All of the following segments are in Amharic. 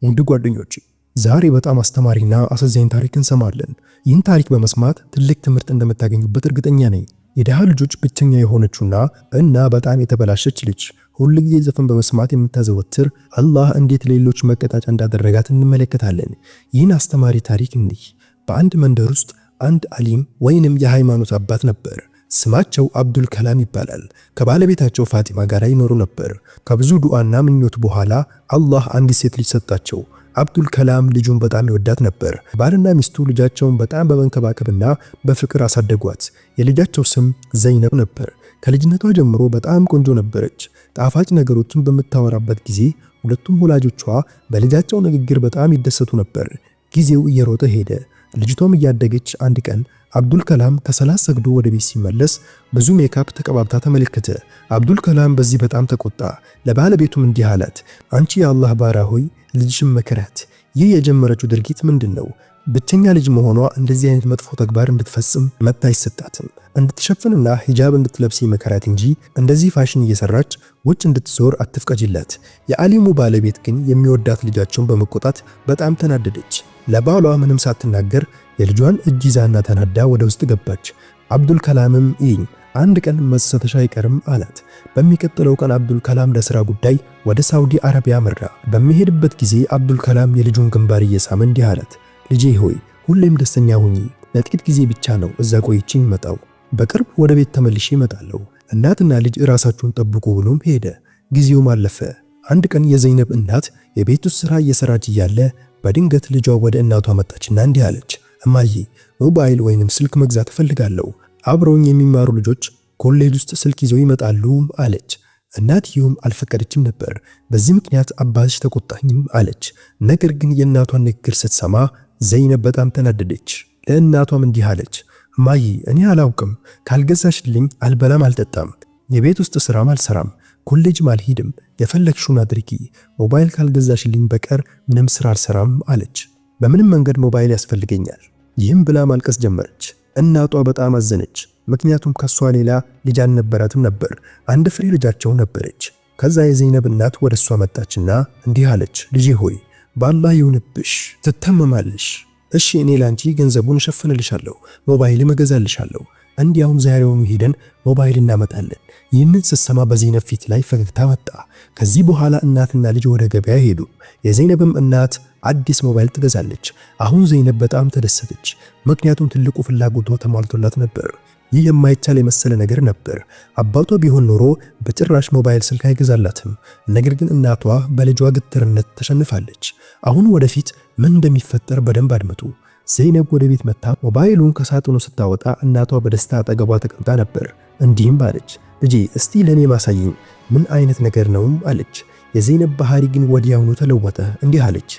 ውድ ጓደኞቼ፣ ዛሬ በጣም አስተማሪና አሳዛኝ ታሪክ እንሰማለን። ይህን ታሪክ በመስማት ትልቅ ትምህርት እንደምታገኙበት እርግጠኛ ነኝ። የድሃ ልጆች ብቸኛ የሆነችውና እና በጣም የተበላሸች ልጅ፣ ሁልጊዜ ዘፈን በመስማት የምታዘወትር፣ አላህ እንዴት ለሌሎች መቀጣጫ እንዳደረጋት እንመለከታለን። ይህን አስተማሪ ታሪክ እንዲህ። በአንድ መንደር ውስጥ አንድ አሊም ወይንም የሃይማኖት አባት ነበር። ስማቸው አብዱል ከላም ይባላል። ከባለቤታቸው ፋጢማ ጋር ይኖሩ ነበር። ከብዙ ዱዓና ምኞት በኋላ አላህ አንዲት ሴት ልጅ ሰጣቸው። አብዱል ከላም ልጁን በጣም ይወዳት ነበር። ባልና ሚስቱ ልጃቸውን በጣም በመንከባከብና በፍቅር አሳደጓት። የልጃቸው ስም ዘይነብ ነበር። ከልጅነቷ ጀምሮ በጣም ቆንጆ ነበረች። ጣፋጭ ነገሮችን በምታወራበት ጊዜ ሁለቱም ወላጆቿ በልጃቸው ንግግር በጣም ይደሰቱ ነበር። ጊዜው እየሮጠ ሄደ። ልጅቷም እያደገች አንድ ቀን አብዱል ከላም ከሰላት ሰግዶ ወደ ቤት ሲመለስ ብዙ ሜካፕ ተቀባብታ ተመለከተ። አብዱል ከላም በዚህ በጣም ተቆጣ። ለባለቤቱም እንዲህ አላት፣ አንቺ የአላህ ባሪያ ሆይ፣ ልጅሽን መከራት። ይህ የጀመረችው ድርጊት ምንድን ነው? ብቸኛ ልጅ መሆኗ እንደዚህ አይነት መጥፎ ተግባር እንድትፈጽም መብት አይሰጣትም። እንድትሸፍንና ሂጃብ እንድትለብስ መከራት እንጂ እንደዚህ ፋሽን እየሰራች ውጭ እንድትዞር አትፍቀጅላት። የአሊሙ ባለቤት ግን የሚወዳት ልጃቸውን በመቆጣት በጣም ተናደደች። ለባሏ ምንም ሳትናገር የልጇን እጅ ይዛና ተናዳ ወደ ውስጥ ገባች። አብዱል ከላምም ይኝ አንድ ቀን መጸጸትሽ አይቀርም አላት። በሚቀጥለው ቀን አብዱል ከላም ለስራ ጉዳይ ወደ ሳውዲ አረቢያ መራ። በሚሄድበት ጊዜ አብዱል ከላም የልጁን ግንባር እየሳመ እንዲህ አላት፣ ልጄ ሆይ፣ ሁሌም ደስተኛ ሁኚ። ለጥቂት ጊዜ ብቻ ነው እዛ ቆይቼ የምመጣው። በቅርብ ወደ ቤት ተመልሼ እመጣለሁ። እናትና ልጅ እራሳችሁን ጠብቁ ብሎም ሄደ። ጊዜውም አለፈ። አንድ ቀን የዘይነብ እናት የቤት ውስጥ ስራ እየሰራች እያለ በድንገት ልጇ ወደ እናቷ መጣችና እንዲህ አለች፣ እማዬ፣ ሞባይል ወይንም ስልክ መግዛት እፈልጋለሁ። አብረውኝ የሚማሩ ልጆች ኮሌጅ ውስጥ ስልክ ይዘው ይመጣሉ አለች። እናትየውም አልፈቀደችም ነበር። በዚህ ምክንያት አባትሽ ተቆጣኝም አለች። ነገር ግን የእናቷን ንግግር ስትሰማ ዘይነብ በጣም ተናደደች። ለእናቷም እንዲህ አለች፣ እማዬ፣ እኔ አላውቅም፣ ካልገዛሽልኝ አልበላም፣ አልጠጣም፣ የቤት ውስጥ ስራም አልሰራም፣ ኮሌጅም አልሄድም፣ የፈለግሽውን አድርጊ፣ ሞባይል ካልገዛሽልኝ በቀር ምንም ስራ አልሰራም አለች። በምንም መንገድ ሞባይል ያስፈልገኛል። ይህም ብላ ማልቀስ ጀመረች። እናቷ በጣም አዘነች። ምክንያቱም ከሷ ሌላ ልጅ አልነበራትም ነበር። አንድ ፍሬ ልጃቸው ነበረች። ከዛ የዘይነብ እናት ወደ እሷ መጣችና እንዲህ አለች፣ ልጄ ሆይ፣ በአላህ ይሁንብሽ፣ ትታመማለሽ። እሺ፣ እኔ ላንቺ ገንዘቡን እሸፍንልሻለሁ፣ ሞባይልም እገዛልሻለሁ። እንዲያውም ዛሬውኑ ሄደን ሞባይል እናመጣለን። ይህንን ስትሰማ በዘይነብ ፊት ላይ ፈገግታ መጣ። ከዚህ በኋላ እናትና ልጅ ወደ ገበያ ሄዱ። የዘይነብም እናት አዲስ ሞባይል ትገዛለች። አሁን ዘይነብ በጣም ተደሰተች፣ ምክንያቱም ትልቁ ፍላጎቷ ተሟልቶላት ነበር። ይህ የማይቻል የመሰለ ነገር ነበር። አባቷ ቢሆን ኖሮ በጭራሽ ሞባይል ስልክ አይገዛላትም። ነገር ግን እናቷ በልጇ ግትርነት ተሸንፋለች። አሁን ወደፊት ምን እንደሚፈጠር በደንብ አድምጡ። ዘይነብ ወደ ቤት መጥታ ሞባይሉን ከሳጥኑ ስታወጣ እናቷ በደስታ አጠገቧ ተቀምጣ ነበር። እንዲህም አለች፣ ልጄ፣ እስቲ ለኔ ማሳየኝ፣ ምን አይነት ነገር ነው አለች። የዘይነብ ባህሪ ግን ወዲያውኑ ተለወጠ። እንዲህ አለች፣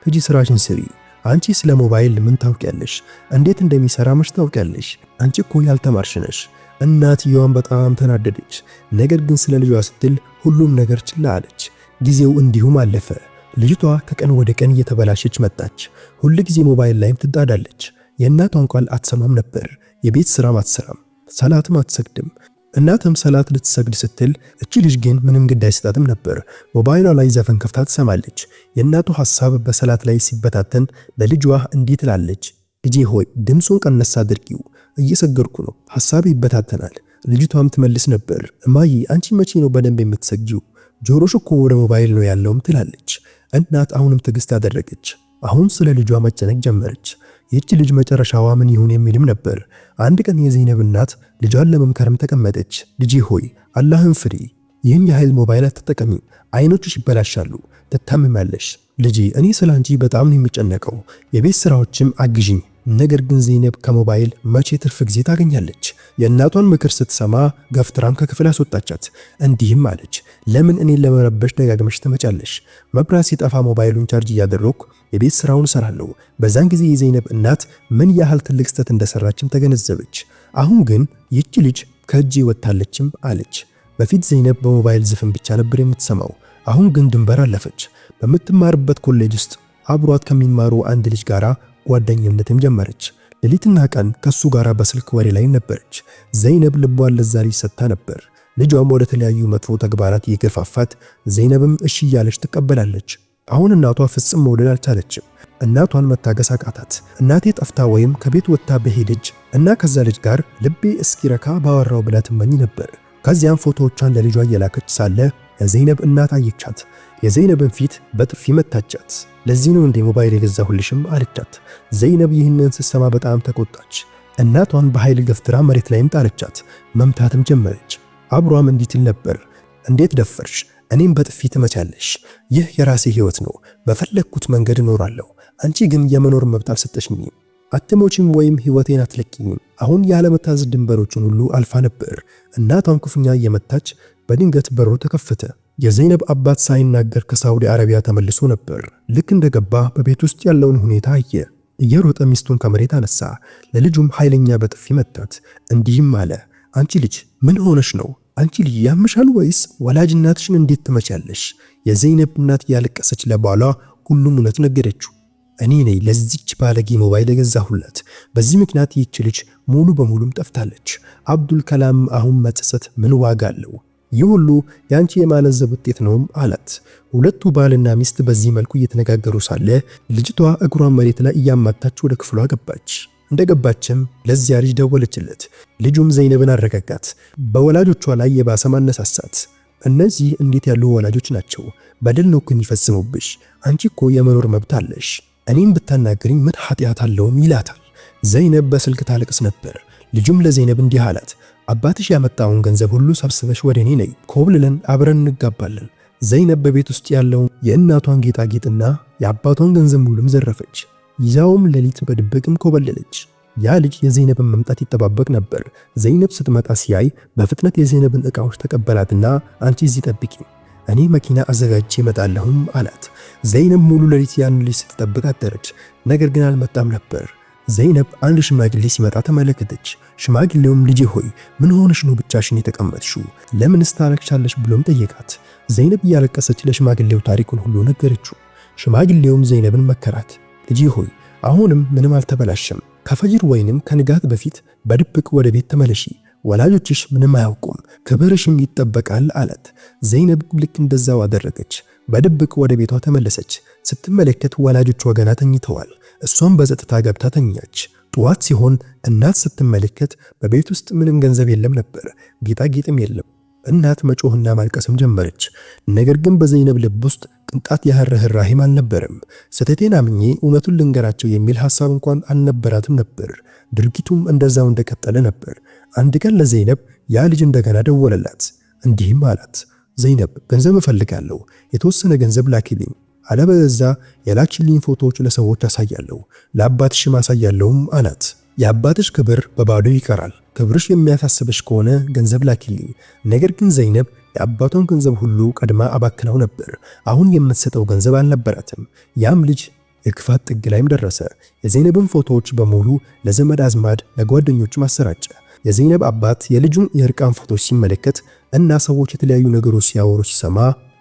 ሂጂ ስራሽን ስሪ። አንቺ ስለ ሞባይል ምን ታውቂያለሽ? እንዴት እንደሚሰራ መች ታውቂያለሽ? አንቺ እኮ ያልተማርሽ ነሽ። እናትየዋን በጣም ተናደደች። ነገር ግን ስለ ልጇ ስትል ሁሉም ነገር ችላ አለች። ጊዜው እንዲሁም አለፈ። ልጅቷ ከቀን ወደ ቀን እየተበላሸች መጣች። ሁል ጊዜ ሞባይል ላይም ትጣዳለች። የእናቷን ቃል አትሰማም ነበር። የቤት ስራም አትሰራም፣ ሰላትም አትሰግድም። እናትም ሰላት ልትሰግድ ስትል እቺ ልጅ ግን ምንም ግድ አይሰጣትም ነበር። ሞባይሏ ላይ ዘፈን ከፍታ ትሰማለች። የእናቱ ሐሳብ በሰላት ላይ ሲበታተን ለልጇ እንዲህ ትላለች፣ ልጄ ሆይ፣ ድምፁን ቀነስ አድርጊው፣ እየሰገድኩ ነው፣ ሐሳብ ይበታተናል። ልጅቷም ትመልስ ነበር፣ እማዬ፣ አንቺ መቼ ነው በደንብ የምትሰግጂው? ጆሮሽ እኮ ወደ ሞባይል ነው ያለውም ትላለች። እናት አሁንም ትዕግስት አደረገች። አሁን ስለ ልጇ መጨነቅ ጀመረች። ይህች ልጅ መጨረሻዋ ምን ይሁን የሚልም ነበር። አንድ ቀን የዘይነብ እናት ልጇን ለመምከርም ተቀመጠች። ልጄ ሆይ፣ አላህን ፍሪ፣ ይህን ያህል ሞባይል አትጠቀሚ፣ አይኖችሽ ይበላሻሉ፣ ትታመሚያለሽ። ልጄ፣ እኔ ስለ አንቺ በጣም ነው የምጨነቀው፣ የቤት ስራዎችም አግዥኝ። ነገር ግን ዘይነብ ከሞባይል መቼ ትርፍ ጊዜ ታገኛለች? የእናቷን ምክር ስትሰማ ገፍትራም ከክፍል አስወጣቻት። እንዲህም አለች፣ ለምን እኔን ለመረበሽ ደጋግመሽ ትመጫለሽ? መብራት ሲጠፋ ሞባይሉን ቻርጅ እያደረኩ የቤት ስራውን እሰራለሁ። በዛን ጊዜ የዘይነብ እናት ምን ያህል ትልቅ ስህተት እንደሰራችም ተገነዘበች። አሁን ግን ይቺ ልጅ ከእጄ ወጥታለችም አለች። በፊት ዘይነብ በሞባይል ዘፈን ብቻ ነበር የምትሰማው። አሁን ግን ድንበር አለፈች። በምትማርበት ኮሌጅ ውስጥ አብሯት ከሚማሩ አንድ ልጅ ጋራ ጓደኝነትም ጀመረች። ሌሊትና ቀን ከሱ ጋር በስልክ ወሬ ላይ ነበረች። ዘይነብ ልቧን ለዛ ልጅ ሰጥታ ነበር። ልጇም ወደ ተለያዩ መጥፎ ተግባራት እየገፋፋት፣ ዘይነብም እሺ እያለች ትቀበላለች። አሁን እናቷ ፍጹም መውደድ አልቻለችም። እናቷን መታገስ አቃታት። እናቴ ጠፍታ ወይም ከቤት ወጥታ በሄደች እና ከዛ ልጅ ጋር ልቤ እስኪረካ ባወራው ብላ ትመኝ ነበር። ከዚያም ፎቶዎቿን ለልጇ እየላከች ሳለ የዘይነብ እናት አየቻት። የዘይነብን ፊት በጥፊ መታቻት። ለዚህ ነው እንዴ ሞባይል የገዛሁልሽም አለቻት። ዘይነብ ይህንን ስትሰማ በጣም ተቆጣች። እናቷን በኃይል ገፍትራ መሬት ላይም ጣለቻት። መምታትም ጀመረች። አብሯም እንዲህ ትል ነበር፣ እንዴት ደፈርሽ? እኔም በጥፊ ትመቻለሽ? ይህ የራሴ ህይወት ነው፣ በፈለግኩት መንገድ እኖራለሁ። አንቺ ግን የመኖር መብት አልሰጠሽኝም። አትሞችም ወይም ህይወቴን አትለቂኝም። አሁን ያለመታዘዝ ድንበሮችን ሁሉ አልፋ ነበር። እናቷን ክፉኛ እየመታች በድንገት በሩ ተከፈተ። የዘይነብ አባት ሳይናገር ከሳውዲ አረቢያ ተመልሶ ነበር። ልክ እንደገባ በቤት ውስጥ ያለውን ሁኔታ አየ። እየሮጠ ሚስቱን ከመሬት አነሳ። ለልጁም ኃይለኛ በጥፊ መታት። እንዲህም አለ፣ አንቺ ልጅ ምን ሆነሽ ነው? አንቺ ልጅ ያምሻል ወይስ ወላጅ እናትሽን እንዴት ትመቻለሽ? የዘይነብ እናት ያለቀሰች ለባሏ ሁሉም እውነት ነገረችው። እኔ ነኝ ለዚች ባለጌ ሞባይል የገዛሁላት። በዚህ ምክንያት ይህች ልጅ ሙሉ በሙሉም ጠፍታለች። አብዱል ከላም አሁን መጸጸት ምን ዋጋ አለው? ይህ ሁሉ የአንቺ የማለዘብ ውጤት ነውም አላት። ሁለቱ ባልና ሚስት በዚህ መልኩ እየተነጋገሩ ሳለ ልጅቷ እግሯን መሬት ላይ እያማታች ወደ ክፍሏ ገባች። እንደገባችም ለዚያ ልጅ ደወለችለት። ልጁም ዘይነብን አረጋጋት። በወላጆቿ ላይ የባሰ ማነሳሳት። እነዚህ እንዴት ያሉ ወላጆች ናቸው? በደል ነው እኮ የሚፈጽሙብሽ። አንቺ እኮ የመኖር መብት አለሽ። እኔም ብታናግሪኝ ምን ኃጢአት አለውም ይላታል። ዘይነብ በስልክ ታለቅስ ነበር። ልጁም ለዘይነብ እንዲህ አላት፣ አባትሽ ያመጣውን ገንዘብ ሁሉ ሰብስበሽ ወደ እኔ ነይ፣ ኮብልለን አብረን እንጋባለን። ዘይነብ በቤት ውስጥ ያለውን የእናቷን ጌጣጌጥና የአባቷን ገንዘብ ሙሉም ዘረፈች። ይዛውም ሌሊት በድብቅም ኮበለለች። ያ ልጅ የዘይነብን መምጣት ይጠባበቅ ነበር። ዘይነብ ስትመጣ ሲያይ በፍጥነት የዘይነብን ዕቃዎች ተቀበላትና አንቺ እዚህ ጠብቂ፣ እኔ መኪና አዘጋጅቼ እመጣለሁም አላት። ዘይነብ ሙሉ ሌሊት ያን ልጅ ስትጠብቅ አደረች። ነገር ግን አልመጣም ነበር። ዘይነብ አንድ ሽማግሌ ሲመጣ ተመለከተች። ሽማግሌውም ልጄ ሆይ ምን ሆነሽ ነው ብቻሽን የተቀመጥሽው? ለምንስ ታለቅሻለሽ? ብሎም ጠየቃት። ዘይነብ እያለቀሰች ለሽማግሌው ታሪኩን ሁሉ ነገረችው። ሽማግሌውም ዘይነብን መከራት። ልጄ ሆይ አሁንም ምንም አልተበላሸም። ከፈጅር ወይንም ከንጋት በፊት በድብቅ ወደ ቤት ተመለሺ። ወላጆችሽ ምንም አያውቁም፣ ክብርሽም ይጠበቃል አላት። ዘይነብ ልክ እንደዛው አደረገች። በድብቅ ወደ ቤቷ ተመለሰች። ስትመለከት ወላጆቿ ገና ተኝተዋል። እሷም በጸጥታ ገብታ ተኛች። ጠዋት ሲሆን እናት ስትመለከት በቤት ውስጥ ምንም ገንዘብ የለም ነበር፣ ጌጣጌጥም የለም። እናት መጮህና ማልቀስም ጀመረች። ነገር ግን በዘይነብ ልብ ውስጥ ቅንጣት ያህል ርህራሄም አልነበረም። ስህተቴን አምኜ እውነቱን ልንገራቸው የሚል ሐሳብ እንኳን አልነበራትም ነበር። ድርጊቱም እንደዛው እንደቀጠለ ነበር። አንድ ቀን ለዘይነብ ያ ልጅ እንደገና ደወለላት። እንዲህም አላት፣ ዘይነብ ገንዘብ እፈልጋለሁ፣ የተወሰነ ገንዘብ ላኪልኝ፣ አለበለዚያ የላክሽልኝ ፎቶዎች ለሰዎች አሳያለሁ፣ ለአባትሽም አሳያለሁም አላት። የአባትሽ ክብር በባዶ ይቀራል። ክብርሽ የሚያሳስብሽ ከሆነ ገንዘብ ላኪልኝ። ነገር ግን ዘይነብ የአባቷን ገንዘብ ሁሉ ቀድማ አባክናው ነበር። አሁን የምትሰጠው ገንዘብ አልነበራትም። ያም ልጅ የክፋት ጥግ ላይም ደረሰ። የዘይነብን ፎቶዎች በሙሉ ለዘመድ አዝማድ፣ ለጓደኞቹም አሰራጨ። የዘይነብ አባት የልጁን የእርቃን ፎቶዎች ሲመለከት እና ሰዎች የተለያዩ ነገሮች ሲያወሩ ሲሰማ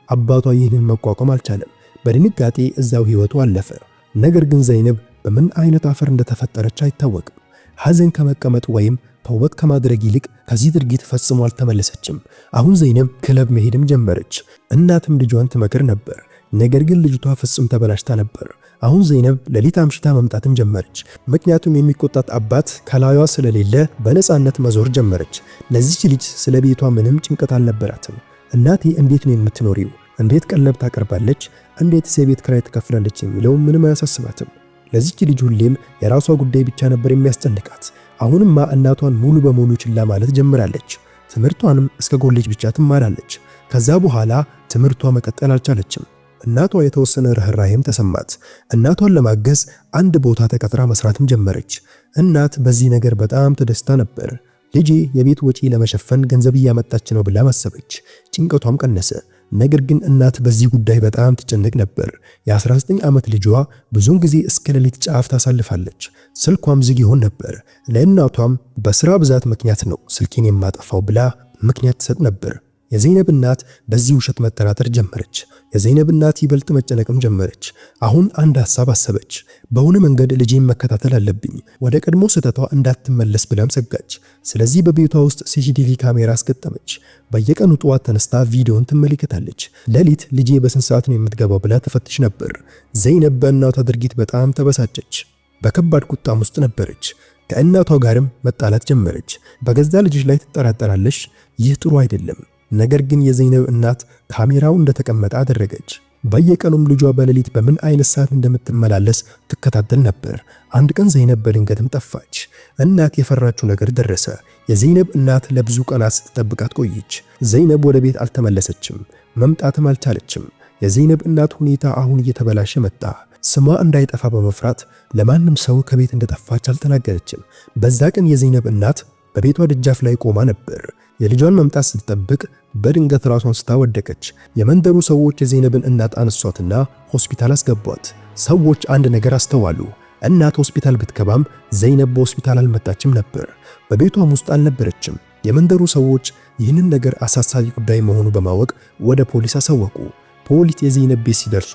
አባቷ ይህንን መቋቋም አልቻለም። በድንጋጤ እዛው ህይወቱ አለፈ። ነገር ግን ዘይነብ በምን አይነት አፈር እንደተፈጠረች አይታወቅም። ሐዘን ከመቀመጥ ወይም ተውበት ከማድረግ ይልቅ ከዚህ ድርጊት ፈጽሞ አልተመለሰችም። አሁን ዘይነብ ክለብ መሄድም ጀመረች። እናትም ልጇን ትመክር ነበር። ነገር ግን ልጅቷ ፍጹም ተበላሽታ ነበር። አሁን ዘይነብ ሌሊት አምሽታ መምጣትም ጀመረች። ምክንያቱም የሚቆጣት አባት ከላዩዋ ስለሌለ በነፃነት መዞር ጀመረች። ለዚች ልጅ ስለ ቤቷ ምንም ጭንቀት አልነበራትም። እናቴ እንዴት ነው የምትኖሪው? እንዴት ቀለብ ታቀርባለች? እንዴትስ የቤት ኪራይ ትከፍላለች? የሚለው ምንም አያሳስባትም። ለዚች ልጅ ሁሌም የራሷ ጉዳይ ብቻ ነበር የሚያስጨንቃት። አሁንማ እናቷን ሙሉ በሙሉ ችላ ማለት ጀምራለች። ትምህርቷንም እስከ ኮሌጅ ብቻ ትማራለች። ከዛ በኋላ ትምህርቷ መቀጠል አልቻለችም። እናቷ የተወሰነ ርህራሄም ተሰማት። እናቷን ለማገዝ አንድ ቦታ ተቀጥራ መስራትም ጀመረች። እናት በዚህ ነገር በጣም ተደስታ ነበር። ልጄ የቤት ወጪ ለመሸፈን ገንዘብ እያመጣች ነው ብላ አሰበች። ጭንቀቷም ቀነሰ። ነገር ግን እናት በዚህ ጉዳይ በጣም ትጨነቅ ነበር። የ19 ዓመት ልጇ ብዙውን ጊዜ እስከ ሌሊት ጫፍ ታሳልፋለች። ስልኳም ዝግ ይሆን ነበር። ለእናቷም በስራ ብዛት ምክንያት ነው ስልኬን የማጠፋው ብላ ምክንያት ትሰጥ ነበር። የዘይነብ እናት በዚህ ውሸት መጠራጠር ጀመረች። የዘይነብ እናት ይበልጥ መጨነቅም ጀመረች። አሁን አንድ ሐሳብ አሰበች። በሆነ መንገድ ልጄን መከታተል አለብኝ፣ ወደ ቀድሞ ስህተቷ እንዳትመለስ ብላም ሰጋች። ስለዚህ በቤቷ ውስጥ CCTV ካሜራ አስገጠመች። በየቀኑ ጠዋት ተነስታ ቪዲዮን ትመለከታለች። ሌሊት ልጄ በስንት ሰዓት ነው የምትገባው ብላ ትፈትሽ ነበር። ዘይነብ በእናቷ ድርጊት በጣም ተበሳጨች። በከባድ ቁጣም ውስጥ ነበረች። ከእናቷ ጋርም መጣላት ጀመረች። በገዛ ልጅሽ ላይ ትጠራጠራለሽ፣ ይህ ጥሩ አይደለም። ነገር ግን የዘይነብ እናት ካሜራው እንደተቀመጠ አደረገች። በየቀኑም ልጇ በሌሊት በምን አይነት ሰዓት እንደምትመላለስ ትከታተል ነበር። አንድ ቀን ዘይነብ በድንገትም ጠፋች። እናት የፈራችው ነገር ደረሰ። የዘይነብ እናት ለብዙ ቀናት ስትጠብቃት ቆየች። ዘይነብ ወደ ቤት አልተመለሰችም፣ መምጣትም አልቻለችም። የዘይነብ እናት ሁኔታ አሁን እየተበላሸ መጣ። ስሟ እንዳይጠፋ በመፍራት ለማንም ሰው ከቤት እንደጠፋች አልተናገረችም። በዛ ቀን የዘይነብ እናት በቤቷ ደጃፍ ላይ ቆማ ነበር። የልጇን መምጣት ስትጠብቅ በድንገት ራሷን ስታ ወደቀች። የመንደሩ ሰዎች የዘይነብን እናት አነሷትና ሆስፒታል አስገቧት። ሰዎች አንድ ነገር አስተዋሉ። እናት ሆስፒታል ብትገባም ዘይነብ በሆስፒታል አልመጣችም ነበር። በቤቷም ውስጥ አልነበረችም። የመንደሩ ሰዎች ይህንን ነገር አሳሳቢ ጉዳይ መሆኑ በማወቅ ወደ ፖሊስ አሳወቁ። ፖሊስ የዘይነብ ቤት ሲደርሱ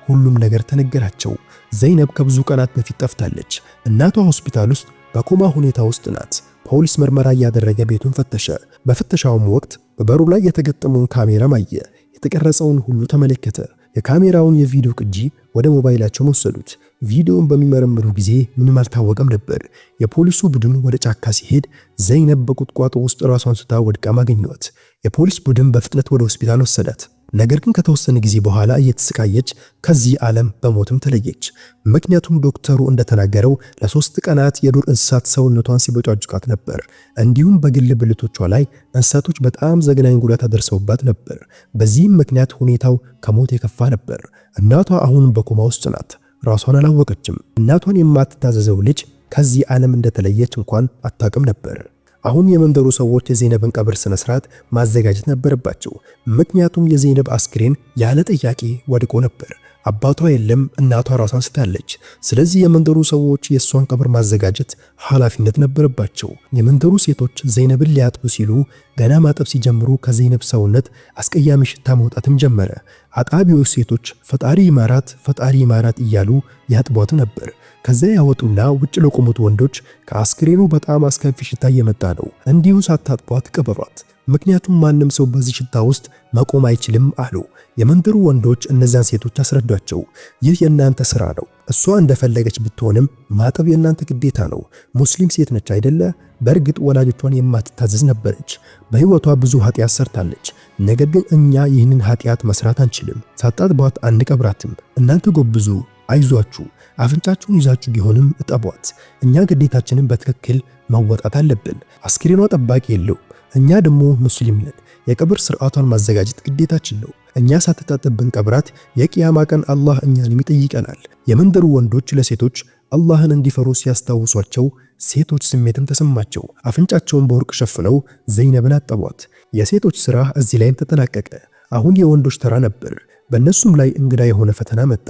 ሁሉም ነገር ተነገራቸው። ዘይነብ ከብዙ ቀናት በፊት ጠፍታለች። እናቷ ሆስፒታል ውስጥ በኮማ ሁኔታ ውስጥ ናት። ፖሊስ ምርመራ እያደረገ ቤቱን ፈተሸ። በፍተሻውም ወቅት በበሩ ላይ የተገጠመውን ካሜራም አየ። የተቀረጸውን ሁሉ ተመለከተ። የካሜራውን የቪዲዮ ቅጂ ወደ ሞባይላቸው ወሰዱት። ቪዲዮውን በሚመረምሩ ጊዜ ምንም አልታወቀም ነበር። የፖሊሱ ቡድን ወደ ጫካ ሲሄድ ዘይነብ በቁጥቋጦ ውስጥ ራሷን ስታ ወድቃም አገኟት። የፖሊስ ቡድን በፍጥነት ወደ ሆስፒታል ወሰዳት። ነገር ግን ከተወሰነ ጊዜ በኋላ እየተሰቃየች ከዚህ ዓለም በሞትም ተለየች። ምክንያቱም ዶክተሩ እንደተናገረው ለ3 ቀናት የዱር እንስሳት ሰውነቷን ሲበጫጭቃት ነበር። እንዲሁም በግል ብልቶቿ ላይ እንስሳቶች በጣም ዘግናኝ ጉዳት አደርሰውባት ነበር። በዚህም ምክንያት ሁኔታው ከሞት የከፋ ነበር። እናቷ አሁን በኮማ ውስጥ ናት። ራሷን አላወቀችም። እናቷን የማትታዘዘው ልጅ ከዚህ ዓለም እንደተለየች እንኳን አታውቅም ነበር። አሁን የመንደሩ ሰዎች የዘይነብን ቀብር ስነ ስርዓት ማዘጋጀት ነበረባቸው። ምክንያቱም የዘይነብ አስክሬን ያለ ጥያቄ ወድቆ ነበር። አባቷ የለም፣ እናቷ ራሷን ስታለች። ስለዚህ የመንደሩ ሰዎች የእሷን ቀብር ማዘጋጀት ኃላፊነት ነበረባቸው። የመንደሩ ሴቶች ዘይነብን ሊያጥቡ ሲሉ ገና ማጠብ ሲጀምሩ ከዘይነብ ሰውነት አስቀያሚ ሽታ መውጣትም ጀመረ። አጣቢዎች ሴቶች ፈጣሪ ይማራት፣ ፈጣሪ ይማራት እያሉ ያጥቧት ነበር። ከዚያ ያወጡና ውጭ ለቆሙት ወንዶች ከአስክሬኑ በጣም አስከፊ ሽታ እየመጣ ነው፣ እንዲሁ ሳታጥቧት ቅበሯት፣ ምክንያቱም ማንም ሰው በዚህ ሽታ ውስጥ መቆም አይችልም አሉ። የመንደሩ ወንዶች እነዚያን ሴቶች አስረዷቸው። ይህ የእናንተ ስራ ነው። እሷ እንደፈለገች ብትሆንም ማጠብ የእናንተ ግዴታ ነው። ሙስሊም ሴት ነች አይደለ? በእርግጥ ወላጆቿን የማትታዘዝ ነበረች። በሕይወቷ ብዙ ኃጢአት ሰርታለች። ነገር ግን እኛ ይህንን ኃጢአት መስራት አንችልም። ሳታጥቧት አንቀብራትም። እናንተ ጎብዙ፣ አይዟችሁ፣ አፍንጫችሁን ይዛችሁ ቢሆንም እጠቧት። እኛ ግዴታችንን በትክክል መወጣት አለብን። አስክሬኗ ጠባቂ የለው። እኛ ደግሞ ሙስሊም ነን። የቀብር ስርዓቷን ማዘጋጀት ግዴታችን ነው። እኛ ሳትታጠብ ብንቀብራት የቂያማ ቀን አላህ እኛንም ይጠይቀናል። የመንደሩ ወንዶች ለሴቶች አላህን እንዲፈሩ ሲያስታውሷቸው ሴቶች ስሜትም ተሰማቸው። አፍንጫቸውን በወርቅ ሸፍነው ዘይነብን አጠቧት። የሴቶች ስራ እዚህ ላይም ተጠናቀቀ። አሁን የወንዶች ተራ ነበር። በእነሱም ላይ እንግዳ የሆነ ፈተና መጣ።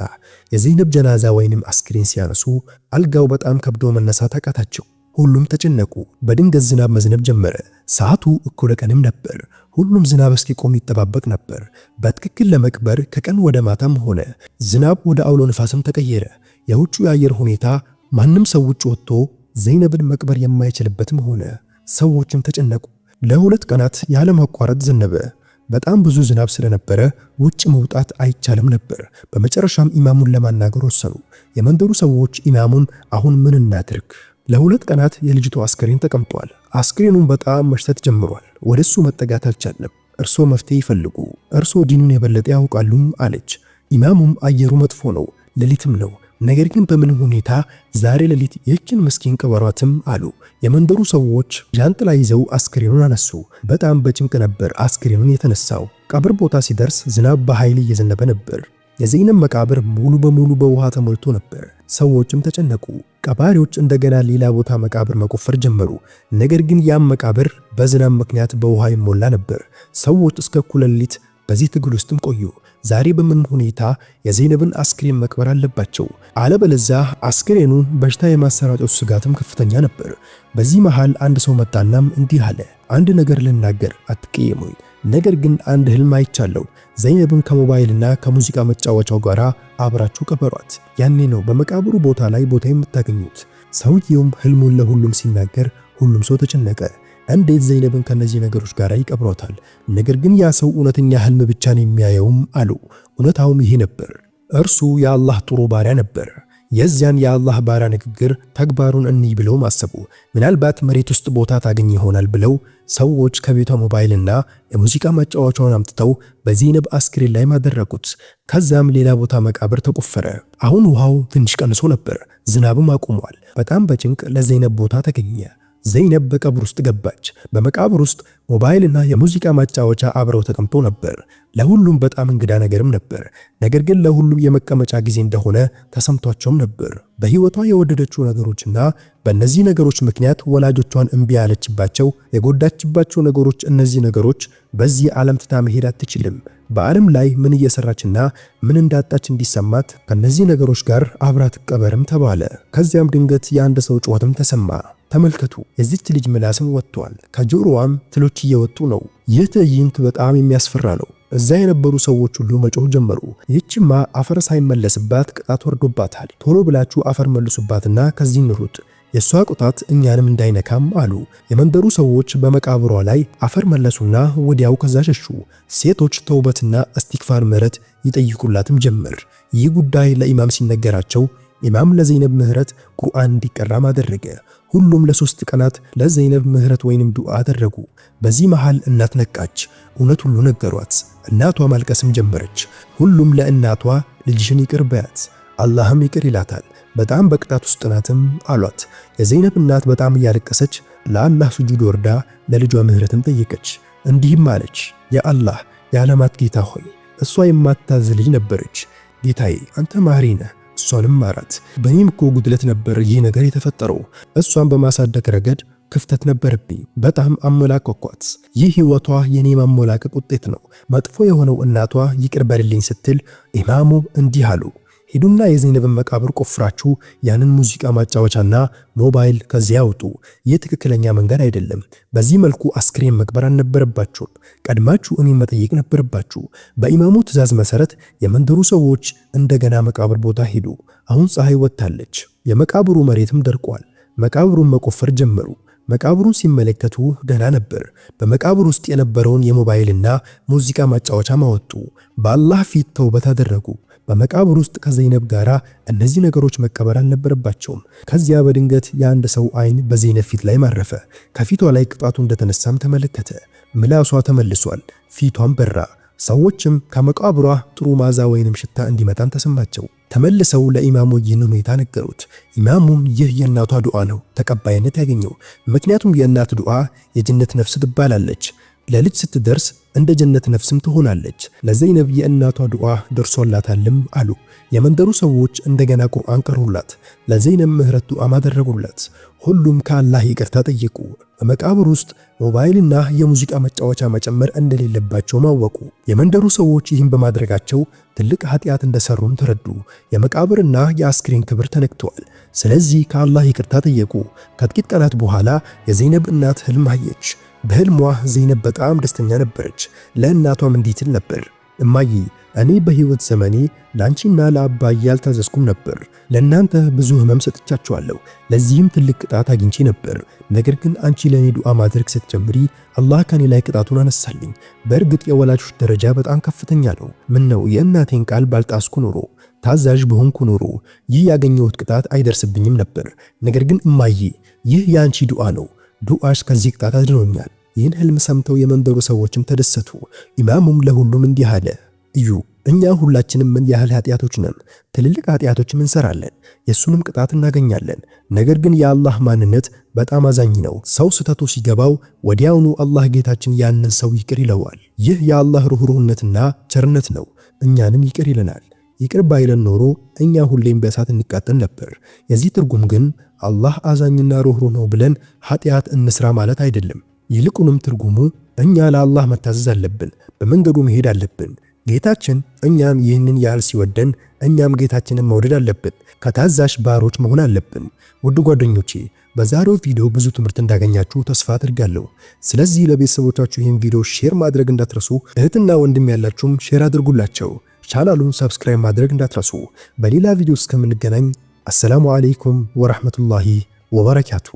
የዘይነብ ጀናዛ ወይንም አስክሬን ሲያነሱ አልጋው በጣም ከብዶ መነሳት አቃታቸው። ሁሉም ተጨነቁ። በድንገት ዝናብ መዝነብ ጀመረ። ሰዓቱ እኩለ ቀንም ነበር። ሁሉም ዝናብ እስኪቆም ይጠባበቅ ነበር። በትክክል ለመቅበር ከቀን ወደ ማታም ሆነ። ዝናብ ወደ አውሎ ንፋስም ተቀየረ። የውጩ የአየር ሁኔታ ማንም ሰው ውጭ ወጥቶ ዘይነብን መቅበር የማይችልበትም ሆነ። ሰዎችም ተጨነቁ። ለ2 ቀናት ያለማቋረጥ ዘነበ። በጣም ብዙ ዝናብ ስለነበረ ውጭ መውጣት አይቻልም ነበር። በመጨረሻም ኢማሙን ለማናገር ወሰኑ። የመንደሩ ሰዎች ኢማሙን አሁን ምን እናድርግ? ለ2 ቀናት የልጅቱ አስክሬን ተቀምጧል። አስክሬኑን በጣም መሽተት ጀምሯል። ወደሱ መጠጋት አልቻለም። እርሶ መፍትሄ ይፈልጉ፣ እርሶ ዲኑን የበለጠ ያውቃሉም አለች። ኢማሙም አየሩ መጥፎ ነው፣ ሌሊትም ነው፣ ነገር ግን በምን ሁኔታ ዛሬ ሌሊት ይህችን ምስኪን ቅበሯትም አሉ። የመንደሩ ሰዎች ዣንጥላ ይዘው አስክሬኑን አነሱ። በጣም በጭንቅ ነበር አስክሬኑን የተነሳው። ቀብር ቦታ ሲደርስ ዝናብ በኃይል እየዘነበ ነበር። የዘይነብ መቃብር ሙሉ በሙሉ በውሃ ተሞልቶ ነበር። ሰዎችም ተጨነቁ። ቀባሪዎች እንደገና ሌላ ቦታ መቃብር መቆፈር ጀመሩ። ነገር ግን ያም መቃብር በዝናብ ምክንያት በውሃ ይሞላ ነበር። ሰዎች እስከ እኩለ ሌሊት በዚህ ትግል ውስጥም ቆዩ። ዛሬ በምን ሁኔታ የዘይነብን አስክሬን መቅበር አለባቸው። አለበለዚያ አስክሬኑ በሽታ የማሰራጨቱ ስጋትም ከፍተኛ ነበር። በዚህ መሃል አንድ ሰው መጣናም እንዲህ አለ። አንድ ነገር ልናገር፣ አትቀየሙኝ። ነገር ግን አንድ ህልም አይቻለሁ። ዘይነብን ከሞባይልና ከሙዚቃ መጫወቻው ጋር አብራችሁ ቅበሯት። ያኔ ነው በመቃብሩ ቦታ ላይ ቦታ የምታገኙት። ሰውየውም ህልሙን ለሁሉም ሲናገር ሁሉም ሰው ተጨነቀ። እንዴት ዘይነብን ከነዚህ ነገሮች ጋር ይቀብሯታል? ነገር ግን ያ ሰው እውነተኛ ህልም ብቻ ነው የሚያየውም አሉ። እውነታውም ይሄ ነበር። እርሱ የአላህ ጥሩ ባሪያ ነበር። የዚያን የአላህ ባሪያ ንግግር ተግባሩን እንይ ብለው አሰቡ። ምናልባት መሬት ውስጥ ቦታ ታገኝ ይሆናል ብለው ሰዎች ከቤቷ ሞባይልና የሙዚቃ ማጫወቻውን አምጥተው በዘይነብ አስክሬን ላይ አደረጉት። ከዛም ሌላ ቦታ መቃብር ተቆፈረ። አሁን ውሃው ትንሽ ቀንሶ ነበር፣ ዝናብም አቁሟል። በጣም በጭንቅ ለዘይነብ ቦታ ተገኘ። ዘይነብ በቀብር ውስጥ ገባች። በመቃብር ውስጥ ሞባይልና የሙዚቃ ማጫወቻ አብረው ተቀምጦ ነበር። ለሁሉም በጣም እንግዳ ነገርም ነበር። ነገር ግን ለሁሉም የመቀመጫ ጊዜ እንደሆነ ተሰምቷቸውም ነበር። በህይወቷ የወደደችው ነገሮችና በእነዚህ ነገሮች ምክንያት ወላጆቿን እምቢ ያለችባቸው የጎዳችባቸው ነገሮች፣ እነዚህ ነገሮች በዚህ ዓለም ትታ መሄድ አትችልም። በዓለም ላይ ምን እየሰራችና ምን እንዳጣች እንዲሰማት ከነዚህ ነገሮች ጋር አብራ ትቀበርም ተባለ። ከዚያም ድንገት የአንድ ሰው ጩኸትም ተሰማ። ተመልከቱ፣ የዚች ልጅ ምላስም ወጥቷል፣ ከጆሮዋም ትሎች እየወጡ ነው። ይህ ትዕይንት በጣም የሚያስፈራ ነው። እዛ የነበሩ ሰዎች ሁሉ መጮህ ጀመሩ። ይህችማ አፈር ሳይመለስባት ቅጣት ወርዶባታል። ቶሎ ብላችሁ አፈር መልሱባትና ከዚህ እንሩጥ፣ የእሷ ቅጣት እኛንም እንዳይነካም አሉ። የመንደሩ ሰዎች በመቃብሯ ላይ አፈር መለሱና ወዲያው ከዛ ሸሹ። ሴቶች ተውበትና እስቲግፋር ምህረት ይጠይቁላትም ጀመር። ይህ ጉዳይ ለኢማም ሲነገራቸው ኢማም ለዘይነብ ምህረት ቁርአን እንዲቀራም አደረገ። ሁሉም ለ3 ቀናት ለዘይነብ ምህረት ወይንም ዱዓ አደረጉ። በዚህ መሃል እናት ነቃች። እውነት ሁሉ ነገሯት። እናቷ ማልቀስም ጀመረች። ሁሉም ለእናቷ ልጅሽን ይቅር በያት፣ አላህም ይቅር ይላታል፣ በጣም በቅጣት ውስጥ ናትም አሏት። የዘይነብ እናት በጣም እያለቀሰች ለአላህ ስጁድ ወርዳ ለልጇ ምህረትን ጠየቀች። እንዲህም አለች፣ ያ አላህ የዓለማት ጌታ ሆይ፣ እሷ የማታዝ ልጅ ነበረች። ጌታዬ አንተ ማሪ ነህ፣ እሷንም ማራት። በእኔም እኮ ጉድለት ነበር ይህ ነገር የተፈጠረው። እሷን በማሳደግ ረገድ ክፍተት ነበረብኝ። በጣም አሞላቀኳት። ይህ ህይወቷ የኔ ማሞላቀቅ ውጤት ነው። መጥፎ የሆነው እናቷ ይቅር በልልኝ ስትል ኢማሙ እንዲህ አሉ፣ ሂዱና የዘይነብን መቃብር ቆፍራችሁ ያንን ሙዚቃ ማጫወቻና ሞባይል ከዚያ አውጡ። ይህ ትክክለኛ መንገድ አይደለም። በዚህ መልኩ አስክሬን መቅበር አልነበረባችሁም። ቀድማችሁ እኔን መጠየቅ ነበረባችሁ። በኢማሙ ትዕዛዝ መሰረት የመንደሩ ሰዎች እንደገና መቃብር ቦታ ሄዱ። አሁን ፀሐይ ወጥታለች። የመቃብሩ መሬትም ደርቋል። መቃብሩን መቆፈር ጀመሩ። መቃብሩን ሲመለከቱ ደህና ነበር። በመቃብር ውስጥ የነበረውን የሞባይልና ሙዚቃ ማጫወቻ አወጡ። በአላህ ፊት ተውበት አደረጉ። በመቃብር ውስጥ ከዘይነብ ጋር እነዚህ ነገሮች መቀበር አልነበረባቸውም። ከዚያ በድንገት የአንድ ሰው አይን በዘይነብ ፊት ላይ ማረፈ። ከፊቷ ላይ ቅጣቱ እንደተነሳም ተመለከተ። ምላሷ ተመልሷል፣ ፊቷም በራ። ሰዎችም ከመቃብሯ ጥሩ ማዛ ወይንም ሽታ እንዲመጣም ተሰማቸው። ተመልሰው ለኢማሙ ይህን ሁኔታ ነገሩት። ኢማሙም ይህ የእናቷ ዱዓ ነው ተቀባይነት ያገኘው፣ ምክንያቱም የእናት ዱዓ የጀነት ነፍስ ትባላለች። ለልጅ ስትደርስ እንደ ጀነት ነፍስም ትሆናለች። ለዘይነብ የእናቷ ዱዓ ደርሶላታልም አሉ። የመንደሩ ሰዎች እንደገና ቁርአን ቀሩላት። ለዘይነብ ምህረት ዱዓም አደረጉላት። ሁሉም ከአላህ ይቅርታ ጠየቁ። በመቃብር ውስጥ ሞባይልና የሙዚቃ መጫወቻ መጨመር እንደሌለባቸው አወቁ። የመንደሩ ሰዎች ይህን በማድረጋቸው ትልቅ ኃጢአት እንደሰሩም ተረዱ። የመቃብርና የአስክሬን ክብር ተነክተዋል። ስለዚህ ከአላህ ይቅርታ ጠየቁ። ከጥቂት ቀናት በኋላ የዘይነብ እናት ህልም አየች። በህልሟ ዘይነብ በጣም ደስተኛ ነበረች። ለእናቷም እንዲህ ትል ነበር፣ እማዬ እኔ በህይወት ዘመኔ ለአንቺና ለአባዬ አልታዘዝኩም ነበር። ለእናንተ ብዙ ህመም ሰጥቻችኋለሁ። ለዚህም ትልቅ ቅጣት አግኝቼ ነበር። ነገር ግን አንቺ ለእኔ ዱዓ ማድረግ ስትጀምሪ አላህ ከኔ ላይ ቅጣቱን አነሳልኝ። በእርግጥ የወላጆች ደረጃ በጣም ከፍተኛ ነው። ምን ነው የእናቴን ቃል ባልጣስኩ ኖሮ፣ ታዛዥ በሆንኩ ኖሮ ይህ ያገኘሁት ቅጣት አይደርስብኝም ነበር። ነገር ግን እማዬ ይህ የአንቺ ዱዓ ነው። ዱዓሽ ከዚህ ቅጣት አድኖኛል። ይህን ህልም ሰምተው የመንደሩ ሰዎችም ተደሰቱ። ኢማሙም ለሁሉም እንዲህ አለ፣ እዩ እኛ ሁላችንም ምን ያህል ኃጢአቶች ነን። ትልልቅ ኃጢአቶችም እንሰራለን፣ የሱንም ቅጣት እናገኛለን። ነገር ግን የአላህ ማንነት በጣም አዛኝ ነው። ሰው ስህተቱ ሲገባው ወዲያውኑ አላህ ጌታችን ያንን ሰው ይቅር ይለዋል። ይህ የአላህ ሩህሩህነትና ቸርነት ነው። እኛንም ይቅር ይለናል። ይቅር ባይለን ኖሮ እኛ ሁሌም በእሳት እንቃጠል ነበር። የዚህ ትርጉም ግን አላህ አዛኝና ሩህሩህ ነው ብለን ኃጢአት እንስራ ማለት አይደለም። ይልቁንም ትርጉሙ እኛ ለአላህ መታዘዝ አለብን፣ በመንገዱ መሄድ አለብን። ጌታችን እኛም ይህንን ያህል ሲወደን እኛም ጌታችንን መውደድ አለብን። ከታዛዥ ባሮች መሆን አለብን። ውድ ጓደኞቼ፣ በዛሬው ቪዲዮ ብዙ ትምህርት እንዳገኛችሁ ተስፋ አድርጋለሁ። ስለዚህ ለቤተሰቦቻችሁ ይህን ቪዲዮ share ማድረግ እንዳትረሱ። እህትና ወንድም ያላችሁም share አድርጉላቸው። ቻናሉን subscribe ማድረግ እንዳትረሱ። በሌላ ቪዲዮ እስከምንገናኝ አሰላሙ አለይኩም ወራህመቱላሂ ወበረካቱ።